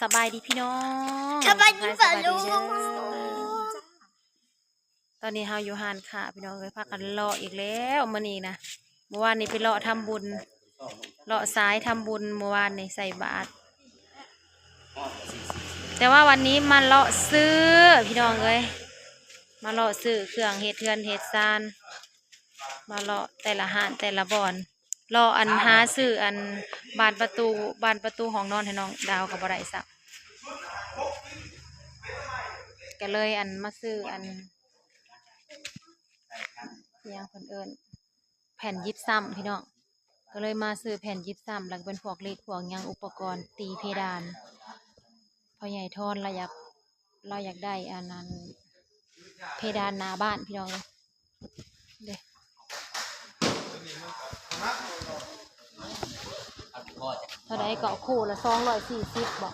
ສະບາຍດີພີ່ນ້ອງ ສະບາຍດີປ້າລຸງ ຕອນນີ້ເຮົາຢູ່ຮ້ານຄ້າພີ່ນ້ອງເອີຍ ພາກັນເລາະອີກແລ້ວມື້ນີ້ນະ. ເມື່ອວານນີ້ໄປເລາະທຳບຸນ ເລາະສາຍທຳບຸນ ເມື່ອວານນີ້ໃສ່ບາດ ແຕ່ວ່າວັນນີ້ມາເລາະຊື້ພີ່ນ້ອງເອີຍ ມາເລາະຊື້ເຄື່ອງເຮັດເຮືອນເຮັດຊານ ມາເລາະແຕ່ລະຮ້ານແຕ່ລະບ່ອນ ເລາະອັນຫາຊື້ອັນບານປະຕູ ບານປະຕູຫ້ອງນອນໃຫ້ນ້ອງດາວກໍບໍ່ໄດ້ຊ້ຳ ກໍເລີຍອັນມາຊື້ອັນ ອີຫຍັງເພິ່ນເອີ້ນ ແຜ່ນຢິບຊ້ຳພີ່ນ້ອງ ກໍເລີຍມາຊື້ແຜ່ນຢິບຊ້ຳ ແລ້ວກໍເປັນພວກເຫຼັກພວກຫຍັງ ອຸປະກອນຕີເພດານ ພໍ່ໃຫຍ່ທອນລາວຢາກ ລາວຢາກໄດ້ອັນນັ້ນ ເພດານໜ້າບ້ານພີ່ນ້ອງເອີຍ ເດ້ ເທົ່າໃດກໍ ຄູ່ລະສອງຮ້ອຍສີ່ສິບບໍ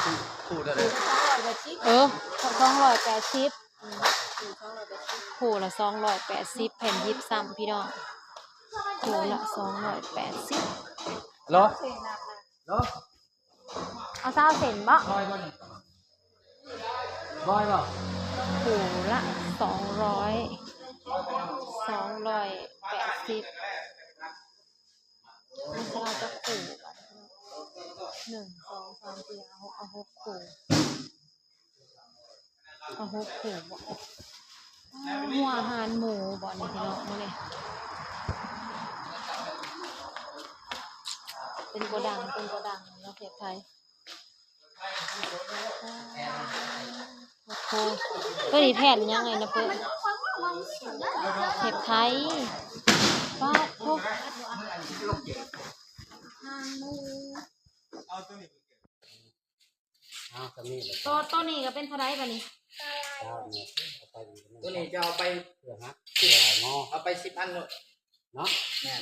ຄູ່ ຄູ່ເທົ່າໃດ ເອີ ສອງຮ້ອຍແປດສິບ ອືມ ຄູ່ສອງຮ້ອຍແປດສິບ ຄູ່ລະສອງຮ້ອຍແປດສິບ ແຜ່ນຢິບຊ້ຳພີ່ນ້ອງ ຄູ່ລະສອງຮ້ອຍແປດສິບ ໂລ ໂລ ເອົາຊາວເຊັນບໍ ຮ້ອຍບໍນີ້ ຮ້ອຍບໍ ຄູ່ລະສອງຮ້ອຍ ສອງຮ້ອຍແປດສິບ ມັນຊິເອົາຈັກຄູ່ ໜຶ່ງ ສອງ ສາມ ສີ່ ຫ້າ ຫົກ ເອົາຫົກຄູ່ ເອົາຫົກຄູ່ບໍ ຫົວອາຫານໝູບໍນີ້ພີ່ນ້ອງ ມື້ນີ້ເປັນໂກດັງ ເປັນໂກດັງເນາະ ປະເທດໄທ ໂອ້ໂຫ ໂຕນີ້ແຜ່ນຫຍັງໄງນະເພິ່ນ ເທບໄທ ປາດໂທ ເອົາ ໂຕນີ້ກໍເປັນເທົ່າໃດບາດນີ້ ໂຕນີ້ຈະເອົາໄປ ເພື່ອຮັກ ເພື່ອງໍ ເອົາໄປສິບອັນໂລດເນາະ ແມ່ນ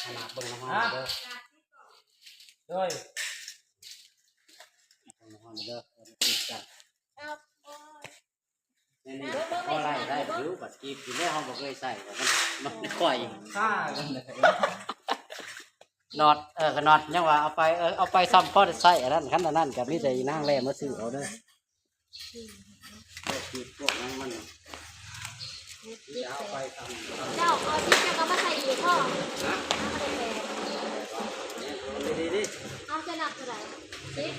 ຂະໜາດເບິ່ງນຳເຮົາເດີ ໂດຍ ເບິ່ງນຳເຮົາເດີ ຕິດກັນ ນີ້ໆ ພໍໄລ່ໄດ້ຢູ່ ບັດກີບຢູ່ແລ້ວ ເຮົາບໍ່ເຄີຍໃສ່ ມັນ ມັນຄ່ອຍ ນອດ ເອີ ກໍນອດ ຍັງວ່າເອົາໄປ ເອີ ເອົາໄປຊ້ຳພໍໄດ້ໃຊ້ ອັນນັ້ນ ຄັນອັນນັ້ນກໍມີແຕ່ອີນາງແລ່ມາຊື້ເອົາເດີ. ພວກ ພວກນັ້ນມັນຈະເອົາໄປທຳ ເຈົ້າເອົາສິບ ເຈົ້າກໍມາໃສ່ອີກພໍ ຮະ ເອົາໄປແປດ ດີໆ ເອົາ ຈະນັບເທົ່າໃດ ສິບ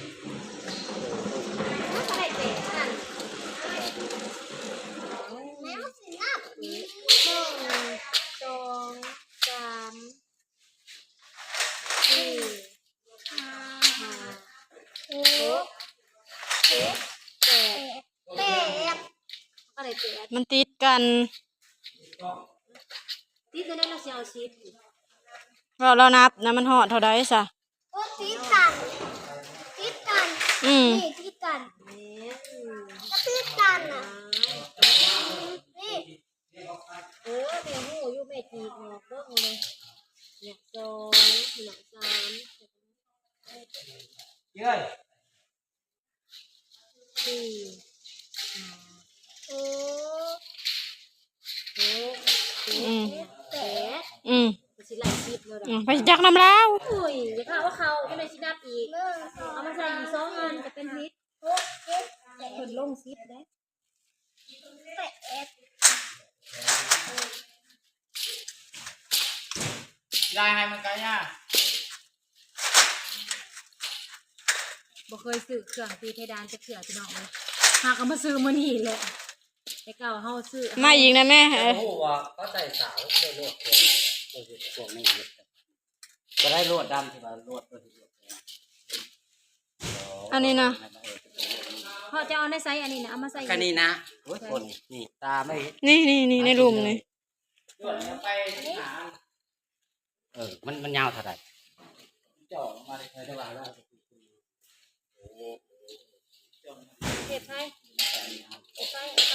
ມັນກໍໄດ້ແປດນັ້ນ ແລ້ວຊິນັບອີກ ໜຶ່ງ ສອງ ສາມ ສີ່ ຫ້າ ຫົກ ເຈັດ ແປດ ແປດ ກໍໄດ້ແປດ ມັນຕິດກັນ ຕິດແລ້ວ ແລ້ວຊິເອົາສິບ ເວົ້າລາວນັບນະ ມັນຮອດເທົ່າໃດຊະ ໂອ້ ຕິດກັນ ຕິດກັນ ອືມ ນີ້ຕິດກັນ ແມ່ນ ກໍຕິດກັນນະ ນີ້ ເອີ ແມ່ຮູ້ຢູ່ ແມ່ຈີກອອກເບິ່ງເລີຍ ນີ້ສອງ ນີ້ສາມ ເອີຍ ສີ່ ຫ້າ ຫົກ ຫົກ ເຈັດ ອືມ ແປດ ອືມ ກໍຊິໄລ່ສິບແລ້ວດອກ ອືມ ໄປຈັກນຳລາວ ໂອ້ຍ ຢ່າພາວ່າເຂົາ ຈັ່ງໃດຊິນັບອີກ ເອົາມາໃສ່ອີກສອງອັນກໍເປັນສິບ ຫົກ ເຈັດ ແປດ ເພິ່ນລົງສິບເດ້ ແປດ ລາຍໃຫ້ມັນກະຍາ ບໍ່ເຄີຍຊື້ເຄື່ອງຕີເພດານຈັກເທື່ອພີ່ນ້ອງເອີຍ ຫາກໍມາຊື້ມື້ນີ້ແຫຼະ ແຕ່ເກົ່າເຮົາຊື້ ມາອີກນະແມ່ ເອີ ຮູ້ວ່າເຂົາໃສ່ສາວ ເຂົາລວດພວກ ພວກນີ້ ກໍໄດ້ລວດດຳທີ່ວ່າລວດ ອັນນີ້ນະ ພໍ່ຈະເອົາໃນໃສ ອັນນີ້ນະ ເອົາມາໃສ່ ອັນນີ້ນະ ໂອ້ຍ ຄົນນີ້ ນີ້ ຕາໄມ່ ນີ້ໆໆ ໃນລຸ່ມນີ້ ເອີ ມັນ ມັນຍາວເທົ່າໃດ ເຈາະມາໄດ້ ເທບໄປ ເທບໄປ ເທບໄປ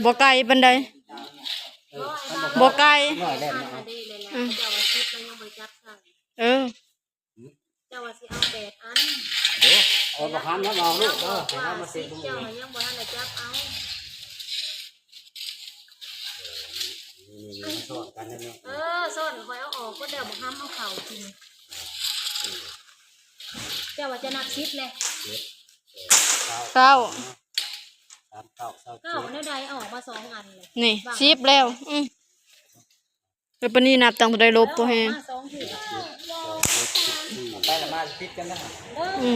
ບໍ່ໄກປານໃດ ບໍ່ໄກ ອືມ ເຈົ້າວ່າສິບແລ້ວຍັງບໍ່ຈັບໃສ່ ເອີ ເຈົ້າວ່າຊິເອົາແປດອັນ ເດີ ເອີ ບໍ່ທັນນຳເອົາລູກເດີ ໃຫ້ເຮົາມາເຊັກເບິ່ງ ເຈົ້າຍັງບໍ່ທັນໄດ້ຈັບເອົາ ຊ້ອນກັນແລ້ວເນາະ ເອີ ຊ້ອນຂ້ອຍເອົາອອກ ບໍ່ໄດ້ບັກຫຳເອົາເຂົ້າກິນ. ເຈົ້າວ່າຈະນັບສິບແຫຼະ ເຈັດ ແປດ ເກົ້າ ເກົ້າ ສາມ ເກົ້າ ຊາວເຈັດ ເກົ້າ ແນວໃດ ເອົາອອກມາສອງອັນເລີຍ ນີ້ ບາງ ສິບແລ້ວ. ອື ແລ້ວປານນີ້ນັບຕັ້ງເທົ່າໃດ ລົບບໍ່ແຮງ ມາສອງເທື່ອ ໄປລະມາຕິດກັນນະ. ອື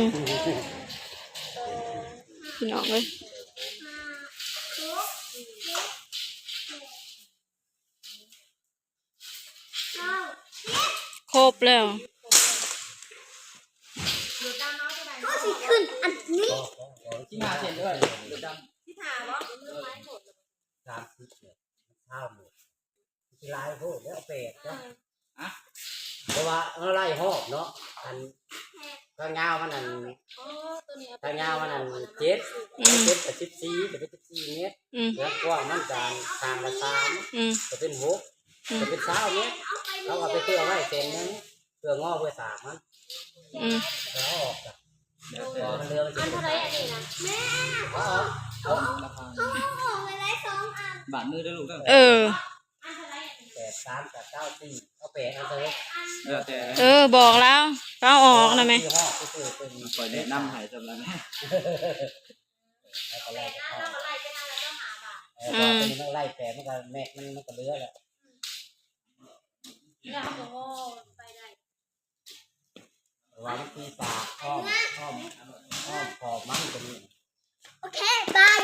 ພີ່ນ້ອງເອີຍ ຄົບແລ້ວ ເຮົາຊິຂຶ້ນອັນນີ້ ສິບຫ້າເຊັນເດີ້ ລົດດຳ ສິບຫ້າບໍ່? ສາມສິບ ຊາວ ຊິຫຼາຍໂພດແລ້ວ ແປດເນາະ ຮະ ເພາະວ່າເຮົາໄລ່ຮອບເນາະ ອັນ ຄວາມຍາວມັນ ອັນ ຄວາມຍາວມັນ ອັນ ເຈັດ ອືມ ເຈັດກະສິບສີ່ ກະເປັນສິບສີ່ແມັດ ອືມ ແລ້ວກວ້າງມັນກະຂ້າງລະສາມ ອືມ ກະເປັນຫົກ ອືມ ກະເປັນຊາວແມັດ ເຮົາກະໄປເພື່ອໄວ້ເສັ້ນໜຶ່ງ ເພື່ອງໍເພື່ອສາກມັນ ອືມ ແລ້ວເອົາອອກ ເອີ ມັນເຫຼືອມັນຊິ ອັນເທົ່າໃດອັນນີ້ນະ ແມ່ ເອົາອອກ ເອົາອອກ ເອົາອອກໄວ້ໄດ້ສອງອັນ ບາດມືເດີ້ລູກເດີ້ ເອີ ອັນເທົ່າໃດອັນນີ້ ແປດສາມ ແປດເກົ້າ ສີ່ ເອົາແປດອັນເລີຍ ແລ້ວແຕ່ ເອີ ບອກລາວ ເອົາອອກນະແມ່ ຂ້ອຍແນະນຳໃຫ້ສ່ຳນັ້ນ ແລ້ວກະໄລ່ ແປດອັນ ແລ້ວກະໄລ່ໄປນັ້ນລະ ເຈົ້າຫ້າບາດ ເອີ ອືມ ເພາະວ່າໂຕນີ້ມັນໄລ່ແປດ ມັນກະແມັດ ມັນ ມັນກະເຫຼືອແລ້ວ ແລ້ວເຮົາກະງໍໄປໄດ້ ວ່າມັນມີປາກອ້ອມ ອ້ອມ ອ້ອມຂອບມັນກະມີ ໂອເຄ ບາຍ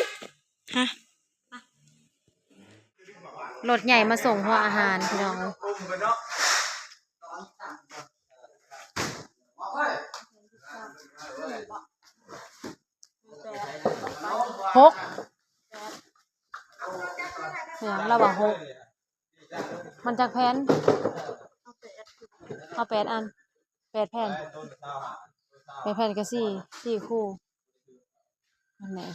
ຮະ ລົດໃຫຍ່ມາສົ່ງຫົວອາຫານ ພີ່ນ້ອງເອີຍ ຫົກ ເອີ ລາວວ່າຫົກ ມັນຈັກແຜ່ນ? ເອົາແປດອັນ ແປດແຜ່ນ ແປດແຜ່ນກະສີ່ ສີ່ຄູ່ ນັ້ນແຫຼະ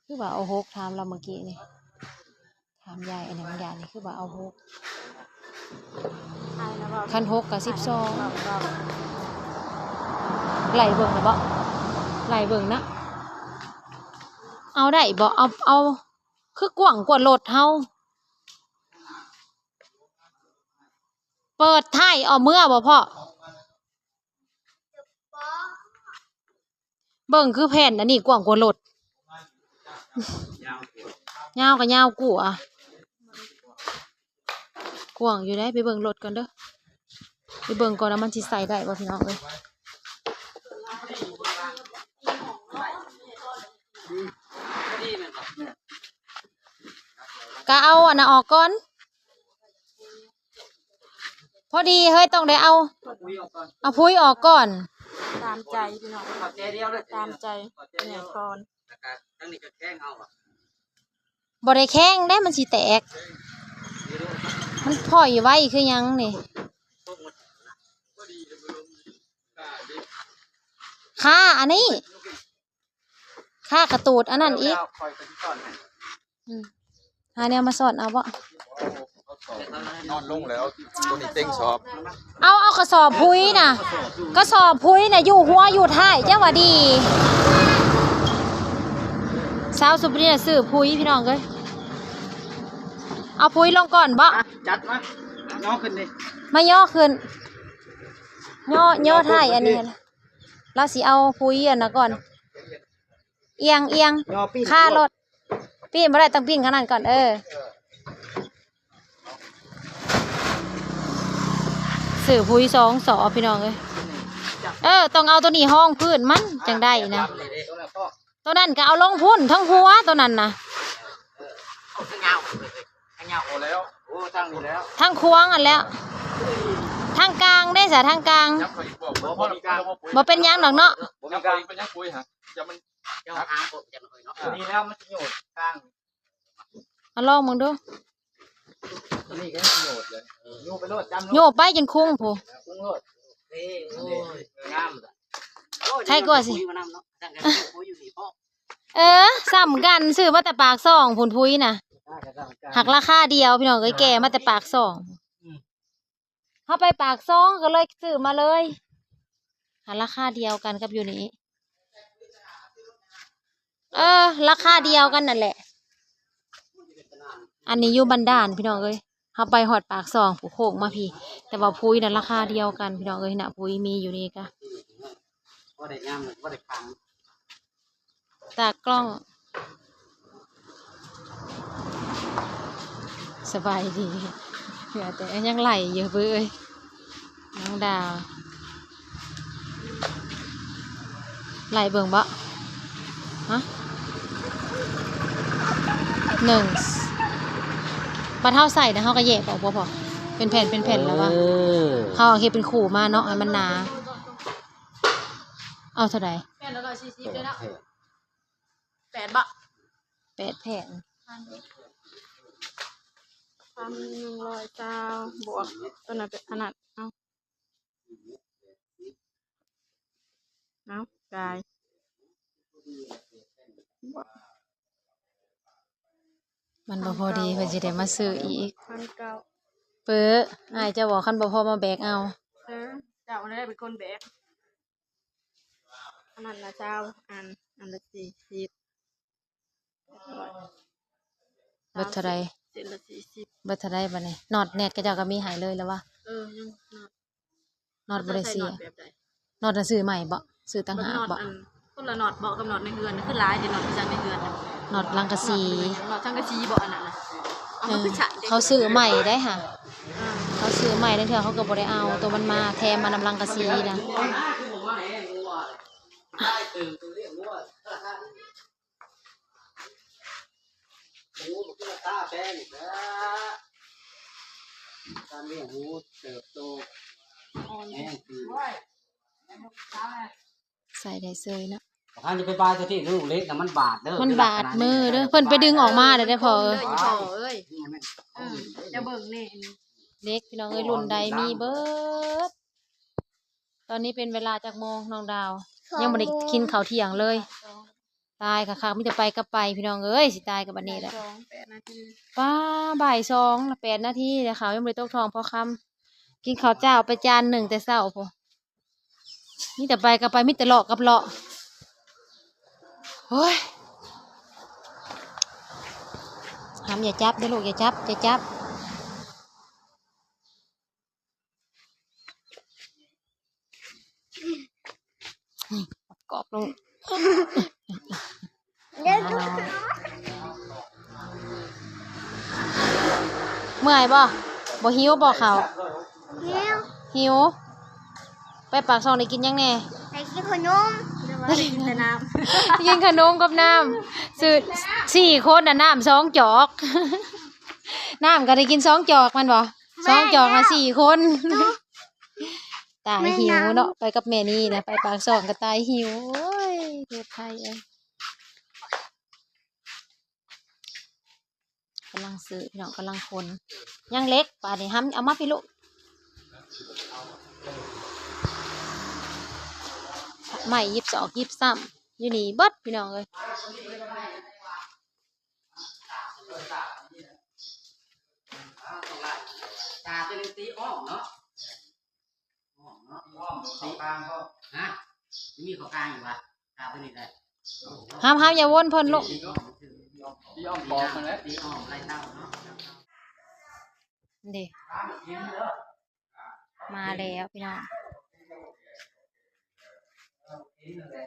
ຄືວ່າເອົາຫົກ ຖາມລາວມື້ກີ້ນີ້ ຖາມຍາຍອັນຫຍັງ ຍາຍນີ້ຄືວ່າເອົາຫົກ ຄັນຫົກກະສິບສອງ ໄລ່ເບິ່ງນະເບາະ ໄລ່ເບິ່ງນະ ເອົາໄດ້ເບາະ ເອົາ ເອົາ ຄືກວ້າງກວ່າລົດເຮົາ ເປີດທ້າຍເອົາເມືອບໍ່ພໍ່? ເບິ່ງຄືແຜ່ນອັນນີ້ກວ້າງກວ່າລົດ ຍາວກວ່າ ຍາວກະຍາວກວ່າ ກວ້າງຢູ່ໃດ໋ ໄປເບິ່ງລົດກ່ອນເດີ້ ໄປເບິ່ງກ່ອນວ່າມັນຊິໃສ່ໄດ້ບໍ່ ພີ່ນ້ອງເອີຍ. ກະເອົາອັນນັ້ນອອກກ່ອນ ພໍດີເຮີ້ຍ ຕ້ອງໄດ້ເອົາ ເອົາພຸຍອອກກ່ອນ ຕາມໃຈພີ່ນ້ອງ ຕາມໃຈແມ່ພອນ ບໍ່ໄດ້ແຂງເດ້ ມັນຊິແຕກ ມັນພໍ້ໄວຄືຫຍັງນີ້ ຄາອັນນີ້ ຄາກະຕູດອັນນັ້ນອີກ ອືມ ຫາແນວມາສອດເອົາເບາະ ນອນລົງແລ້ວ ໂຕນີ້ເຕັງສອບ ເອົາ ເອົາກະສອບພຸຍນະ ກະສອບພຸຍນະ ຢູ່ຫົວຢູ່ທ້າຍ ເຈົ້າວ່າດີ ສາວສຸບນີ້ນະຊື້ພຸຍ ພີ່ນ້ອງເອີຍ ເອົາພຸຍລົງກ່ອນເບາະ ມາ ຈັດມາ ຍໍຂຶ້ນນີ້ ມາຍໍຂຶ້ນ ຍໍ ຍໍທ້າຍອັນນີ້ ລາວຊິເອົາປຸ໋ຍອັນນັ້ນກ່ອນ ອຽງ ອຽງ ຍໍປີ້ນ ຄາລົດ ປີ້ນບໍ່ໄດ້ ຕ້ອງປີ້ນຂະໜາດນັ້ນກ່ອນ ເອີ ຊື້ປຸ໋ຍສອງສອບ ພີ່ນ້ອງເອີຍ ເອີ ຕ້ອງເອົາໂຕນີ້ຮອງພື້ນມັນຈັ່ງໄດ້ນະ ໂຕນັ້ນກະເອົາລົງພຸ້ນ ທັງຫົວໂຕນັ້ນນະ ເອີ ເອົາທາງຍາວ ທາງຍາວພໍແລ້ວ ໂອ້ ທາງນີ້ແລ້ວ ທາງຂວາງຫັ້ນແຫຼະ ທາງກາງເດ້ສະ ທາງກາງ ບໍ່ ບໍ່ເປັນຫຍັງດອກເນາະ ບໍ່ມີກາງ ເປັນຫຍັງປຸ໋ຍຫະ ຈະມັນ ເຈົ້າຫາໂພດຈັກໜ້ອຍເນາະ ນີ້ແລ້ວມັນຊິໂຍດກາງ ເອົາລອງເບິ່ງດູ ນີ້ກະຊິໂຍດເລີຍ ໂຍດໄປໂລດ ຈຳໂຍດໄປຈົນຄຸງພຸ້ນ ຄຸງໂລດ ເອີ ໂອ້ຍ ງາມ ໃຜກວ່າຊິ ເອີ ສ່ຳກັນ ຊື້ມາແຕ່ປາກຊ່ອງພຸ້ນ ປຸ໋ຍນະ ຫາກລາຄາດຽວ ພີ່ນ້ອງເອີຍ ແກ່ມາແຕ່ປາກຊ່ອງ ອືມ ເຮົາໄປປາກຊ່ອງກະເລີຍຊື້ມາເລີຍ ຫາລາຄາດຽວກັນກັບຢູ່ນີ້ ເອີ ລາຄາດຽວກັນນັ້ນແຫຼະ ອັນນີ້ຢູ່ບັນດານພີ່ນ້ອງເອີຍ ເຮົາໄປຮອດປາກຊ່ອງ ຜູ້ໂຄ້ງມາພີ້ ແຕ່ວ່າປຸ໋ຍນັ້ນລາຄາດຽວກັນພີ່ນ້ອງເອີຍນະ ປຸ໋ຍມີຢູ່ນີ້ກະ ບໍ່ໄດ້ຍາມ ບໍ່ໄດ້ຂັງ ຕາກ້ອງ ສະບາຍດີ ເຫຼືອແຕ່ຍັງໄຫຼຢູ່ເບີຍ ນ້ອງດາວ ໄລ່ເບິ່ງບໍ່? ຮະ? ໜຶ່ງ ບັດເຮົາໃສ່ນະ ເຮົາກໍແຍກອອກບໍ່ພໍ? ເປັນແຜ່ນ ເປັນແຜ່ນແລ້ວວ່າ ເອີ ເຮົາເຮັດເປັນຄູ່ມາເນາະ ໃຫ້ມັນໜາ. ເອົາເທົ່າໃດ? ແຜ່ນລະຮ້ອຍສີ່ສິບເດ້ເນາະ ແປດບໍ່? ແປດແຜ່ນ ພັນໜຶ່ງຮ້ອຍຊາວ ບວກຕົວນັ້ນເປັນອັນນັ້ນ ເອົາ ເອົາ ກາຍ ມັນບໍ່ພໍດີ ເພິ່ນຊິໄດ້ມາຊື້ອີກ ພັນເກົ້າ ເປີ້ ອ້າຍເຈົ້າບອກ ຄັນບໍ່ພໍມາແບກເອົາ ເອີ ເຈົ້ານັ້ນແຫຼະເປັນຄົນແບກ. ອັນນັ້ນລະຊາວອັນ ອັນລະສີ່ສິບ ເບິດເທົ່າໃດ? ເສັ້ນລະສີ່ສິບ ເບິດເທົ່າໃດບັດນີ້? ນອດແນັດເຂົາເຈົ້າກໍມີໃຫ້ເລີຍລະວະ? ເອີ ຍັງນອດ ນອດບໍ່ໄດ້ເສຍ ເຂົາເຈົ້າໃສ່ນອດແບບໃດ? ນອດນະຊື້ໃໝ່ບໍ? ຊື້ຕ່າງຫາກບໍ? ນອດອັນ ຄົນລະນອດບໍ ກັບນອດໃນເຮືອນ ຄືຫຼາຍແທ້ນອດທີ່ໃສ່ໃນເຮືອນນະ? ນອດສັງກະສີ ນອດສັງກະສີບໍ ອັນນັ້ນນະ? ເອີ ເຂົາຊື້ໃໝ່ໄດ້ຫາ ເອີ ເຂົາຊື້ໃໝ່ ລາງເທື່ອເຂົາກໍບໍ່ໄດ້ເອົາ ໂຕມັນມາແຖມມານຳສັງກະສີນະ. ໃສ່ໄດ້ເຊີຍເນາະ ຄັນຈະໄປບາຍຕົວທີ່ລູກເລັກນະ ມັນບາດເດີ ມັນບາດມືເດີ ເພິ່ນໄປດຶງອອກມາແລ້ວເດ້ພໍ່ເອີຍ ພໍ່ເອີຍ ເອີ ຈະເບິ່ງແນ່ ເລັກພີ່ນ້ອງເອີຍ ລຸ້ນໃດມີເບິດ. ຕອນນີ້ເປັນເວລາຈັກໂມງນ້ອງດາວ? ຍັງບໍ່ໄດ້ກິນເຂົ້າທ່ຽງເລີຍ ຕາຍຄັກໆ ມີແຕ່ໄປກັບໄປພີ່ນ້ອງເອີຍ ຊິຕາຍກັບບັດນີ້ແຫຼະ ບ່າຍສອງ ແປດນາທີ ປ້າ ບ່າຍສອງລະ ແປດນາທີແລ້ວ ເຂົ້າຍັງບໍ່ໄດ້ຕົກທ້ອງພໍຄຳ ກິນເຂົ້າເຈົ້າໄປຈານໜຶ່ງແຕ່ເຊົ້າພຸ້ນ ມີແຕ່ໄປກັບໄປ ມີແຕ່ເລາະກັບເລາະ ໂອ້ຍ ຫ້າມຢ່າຈັບເດີລູກ ຢ່າຈັບ ຢ່າຈັບ. ນີ້ ກອບລົງ ເມື່ອຍບໍ່? ບໍ່ຫິວບໍ່ເຂົ້າ? ຫິວ ຫິວ. ໄປປາກຊ່ອງໄດ້ກິນຫຍັງແດ່? ໄດ້ກິນຂະໜົມ ໄດ້ກິນແຕ່ນ້ຳ ກິນຂະໜົມກັບນ້ຳ ຊື່ ສີ່ຄົນນະ ນ້ຳສອງຈອກ ນ້ຳກໍໄດ້ກິນສອງຈອກແມ່ນບໍ່? ສອງຈອກນະ ສີ່ຄົນ ຕາຍຫິວເນາະ ໄປກັບແມ່ນີ້ນະ ໄປປາກຊ່ອງກໍຕາຍຫິວ ໂອ້ຍ ເທດໄທເອີຍ ກຳລັງຊື້ພີ່ນ້ອງ ກຳລັງຂົນ ຍັງເລັກ ບາດນີ້ຫ້ຳ ເອົາມາພີ້ລູກ ໄມ້ຫຍິບສອກຫຍິບຊ້ຳ ຢູ່ນີ້ເບິດພີ່ນ້ອງເອີຍ. ຕາຕົວນີ້ຕີອ້ອມເນາະ ອ້ອມເນາະ ອ້ອມເຂົ້າກາງບໍ່? ຮະ? ມີເຂົ້າກາງຢູ່ຫວາ? ຕາຕົວນີ້ໄດ້ ຫ້າມ ຫ້າມ ຢ່າວົນເພິ່ນລູກ ຕີອ້ອມ ຕີອ້ອມປອກຫັ້ນແຫຼະ ຕີອ້ອມໄລ່ເຕົ້າເນາະ ເດ້. ມາແລ້ວພີ່ນ້ອງ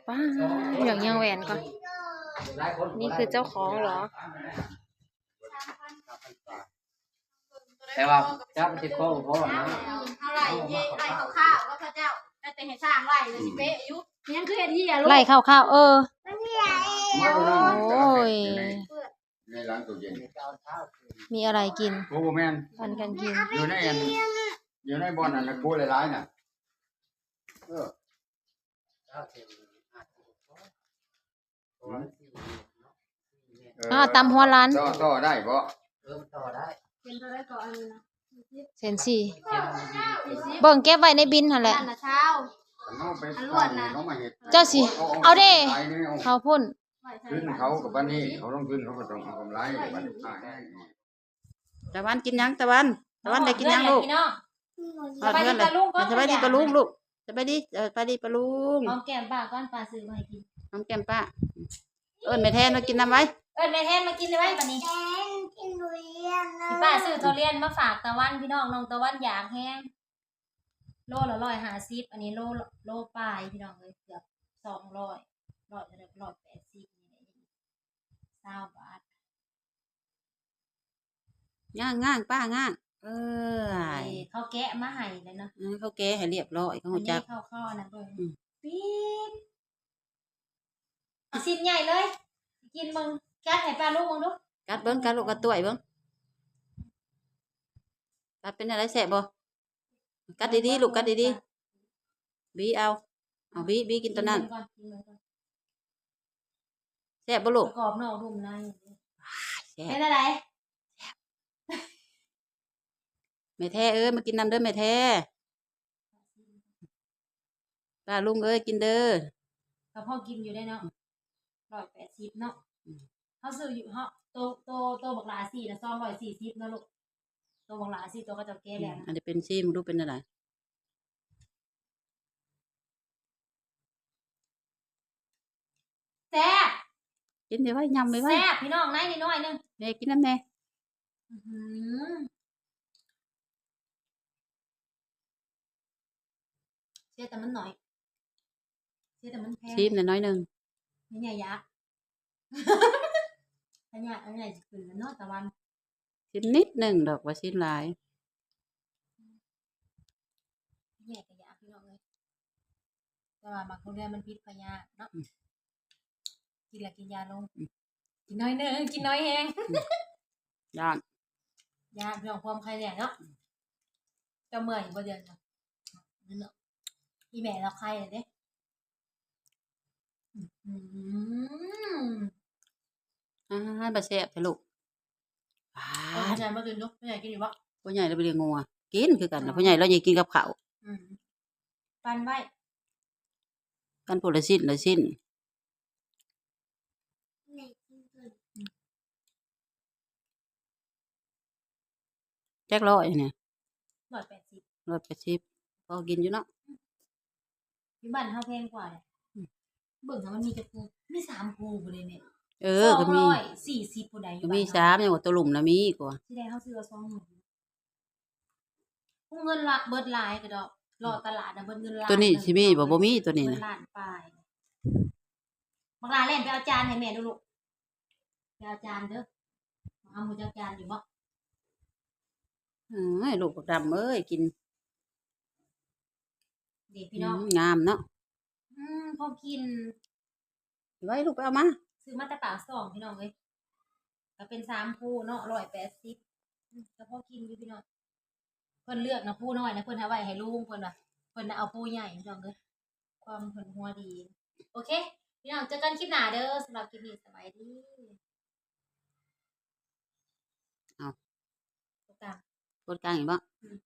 ປ້າ ເລື່ອງຍ່າງແວ່ນກ່ອນ ນີ້ຄືເຈົ້າຂອງເຫຼືອ? ແຕ່ວ່າຈັກມັນຊິພໍບໍ່ນະ ເຮົາໄລ່ ໄລ່ຄ່າວໆ ແລ້ວເຂົາເຈົ້າ ແຕ່ໃຫ້ຊ່າງໄລ່ ແລ້ວຊິເປະຢູ່ ຍັງຄືເຮັດເຮຍ ໄລ່ຄ່າວໆ ເອີ ໂອ້ຍ ໃນຫຼັງຕູ້ເຢັນ ມີອະໄລກິນ ໂອ້ ບໍ່ແມ່ນ ປັນກັນກິນ ຢູ່ໃນອັນ ຢູ່ໃນບ່ອນອັນນັ້ນ ໂຄຫຼາຍໆ ນະ ເອີ ເອີ ເອົາຕຳຫົວຫຼານ ຕໍ່ ຕໍ່ໄດ້ບໍ່? ເອີ ມັນຕໍ່ໄດ້ ເສັ້ນເທົ່າໃດກໍອັນນີ້ນະ ເສັ້ນສີ່ ເບິ່ງເກັບໄວ້ໃນບິນຫັ້ນແຫຼະ ອັນນັ້ນນະຊາວ ເຮົາໄປ ອັນລວດນະ ເຂົາມາເຮັດ ເຈົ້າຊິ ເອົາ ເອົາເດ້ ເອົາພຸ້ນ ທຶນເຂົາກໍປານນີ້ ເຂົາລົງທຶນເຂົາກໍຕ້ອງເອົາກຳໄລ ບັດນີ້ຄ່າແຮງ ຕາວັນກິນຫຍັງ? ຕາວັນ ຕາວັນໄດ້ກິນຫຍັງລູກ? ຮອດເຮືອນແລ້ວ ສະບາຍດີປ້າລຸງລູກ ສະບາຍດີ ສະບາຍດີປ້າລຸງ ຫອມແກ້ມປ້າກ່ອນ ປ້າຊື້ມາໃຫ້ກິນ ຫອມແກ້ມປ້າ. ເອີ້ນແມ່ແທນມາກິນນຳໄວ້ ເອີ້ນແມ່ແທນມາກິນໄວ້ບັດນີ້ ແທນກິນທຸລຽນນະ ພີ່ປ້າຊື້ທຸລຽນມາຝາກຕາວັນ ພີ່ນ້ອງ ນ້ອງຕາວັນຢາກແຮງ ໂລລະຮ້ອຍຫ້າສິບ ອັນນີ້ໂລ ໂລປາຍ ພີ່ນ້ອງເອີຍ ເກືອບສອງຮ້ອຍ ຮ້ອຍເທົ່າໃດ ຮ້ອຍແປດສິບ ນີ້ແຫຼະ ຊາວບາດ. ຍ່າງໆ ປ້າຍ່າງ ເອີຍ ເຂົາແກະມາໃຫ້ແລ້ວເນາະ ເອີ ເຂົາແກະໃຫ້ລຽບຮ້ອຍ ເຂົາຮູ້ຈັກ ອັນນີ້ເຂົາ ເຂົາອັນນັ້ນເບິ່ງ ອືມ ປີດ ຊິ້ນໃຫຍ່ເລີຍ ກິນເບິ່ງ ກັດໃຫ້ປ້າລຸງເບິ່ງດູ ກັດເບິ່ງ ກັດລູກ ກັດຕ້ວຍເບິ່ງ ກັດເປັນຈັ່ງໃດ ແຊບບໍ່? ກັດດີໆ ລູກ ກັດດີໆ ບີເອົາ ເອົາບີ ບີກິນຕົວນັ້ນ ກິນເບິ່ງກ່ອນ ກິນເບິ່ງກ່ອນ ແຊບບໍ່ລູກ? ປະກອບນອກນຸ່ມໃນ ແຊບ ເປັນຈັ່ງໃດ? ແມ່ແທ້ເອີຍ ມາກິນນຳເດີແມ່ແທ້ ປ້າລຸງເອີຍ ກິນເດີ ກໍພໍກິນຢູ່ໄດ໋ເນາະ ຮ້ອຍແປດສິບເນາະ ອືມ ເຮົາຊື້ຢູ່ ເຮົາ ໂຕ ໂຕ ໂຕບັກຫຼາສີ່ນະ ສອງຮ້ອຍສີ່ສິບເນາະລູກ ໂຕບັກຫຼາສີ່ໂຕເຂົາເຈົ້າແກະແລ້ວນະ ອືມ ອັນນີ້ເປັນຊີມດູເປັນແນວໃດ? ແຊບ ກິນໄວໆ ຫຍ້ຳໄວໆ ແຊບ ພີ່ນ້ອງ ໃນໜ້ອຍໜຶ່ງ ແມ່ກິນນຳແດ່ ອື ເສຍແຕ່ມັນໜ້ອຍ ເສຍແຕ່ມັນແພງ ຊີມແດ່ໜ້ອຍໜຶ່ງ ແມ່ໃຫຍ່ຢາກ ພະຍາດ ພະຍາດຊິຂຶ້ນແລ້ວເນາະຕາວັນ ຊີມນິດໜຶ່ງດອກ ວ່າຊີມຫຼາຍ ແຍກກະຢາກ ພີ່ນ້ອງເອີຍ ແຕ່ວ່າໝາກທຸລຽນມັນພິດພະຍາດເນາະ ອືມ ກິນແລ້ວກິນຢາລົງ ອືມ ກິນໜ້ອຍໜຶ່ງ ກິນໜ້ອຍແຮງ ອືມ ຢ້ານ ຢ້ານເລື່ອງຄວາມໄຄແດ່ເນາະ ອືມ ເຈົ້າເມື່ອຍບໍ່ດຽວນີ້ ອີ່ແມ່ລາວໄຄແລ້ວເດ້ ອືມ ອາ ບາດແຊບແທ້ລູກ ອາ ເອົາພໍ່ໃຫຍ່ມາກິນດູ ພໍ່ໃຫຍ່ກິນຢູ່ບໍ່? ພໍ່ໃຫຍ່ລາວບໍ່ລ້ຽງງົວ ກິນຄືກັນ ອືມ ລະພໍ່ໃຫຍ່ລາວຍັງກິນກັບເຂົ້າ ອືມ ປັນໄວ້ ປັນຜູ້ລະຊິ້ນລະຊິ້ນ. ຈັກຮ້ອຍນີ້? ຮ້ອຍແປດສິບ ຮ້ອຍແປດສິບ ພໍກິນຢູ່ເນາະ ຢູ່ບ້ານເຮົາແພງກວ່າເດ້ ອືມ ເບິ່ງຫາມັນມີຈັກຄູ່ ມີສາມຄູ່ພຸ້ນເດ້ແມ່ ເອີ ກໍມີ ສອງຮ້ອຍສີ່ສິບພຸ້ນໃດ ກໍມີ ຢູ່ບ້ານເຮົາ ສາມ ຍັງວ່າໂຕລຸ່ມນະມີກວ່າ ຊິໄດ້ເຮົາຊື້ເອົາສອງໝື່ນ ເງິນລະເບິດຫຼາຍກະດອກ ເລາະຕະຫຼາດນະເບິດເງິນລ້ານ ໂຕນີ້ຊິມີບໍ່? ບໍ່ມີໂຕນີ້ນະ ເບິດລ້ານປາຍ ບັກຫຼ້າແລ່ນໄປເອົາຈານໃຫ້ແມ່ດູລູກ ໄປເອົາຈານເດີ ອຳຮູ້ຈັກຈານຢູ່ບໍ່? ເອີຍ ລູກບັກດຳເອີຍ ກິນ ເດ້ພີ່ນ້ອງ ອືມ ງາມເນາະ ອືມ ພໍກິນ ໄວ້ລູກ ໄປເອົາມາ ຊື້ມາແຕ່ປາກຊ່ອງ ພີ່ນ້ອງເອີຍ ກໍເປັນສາມພູເນາະ ຮ້ອຍແປດສິບ ອືມ ກໍພໍກິນຢູ່ພີ່ນ້ອງ ເພິ່ນເລືອກນະພູນ້ອຍນະ ເພິ່ນໃຫ້ໄວ້ໃຫ້ລຸງ ເພິ່ນວ່າ ເພິ່ນນະເອົາພູໃຫຍ່ ພີ່ນ້ອງເອີຍ ຄວາມເພິ່ນຫົວດີ ໂອເຄ ພີ່ນ້ອງ ເຈີກັນຄລິບໜ້າເດີ ສຳລັບຄລິບນີ້ ສະບາຍດີ ເອົາ ກົດກາງ ກົດກາງອີກບໍ່? ອືມ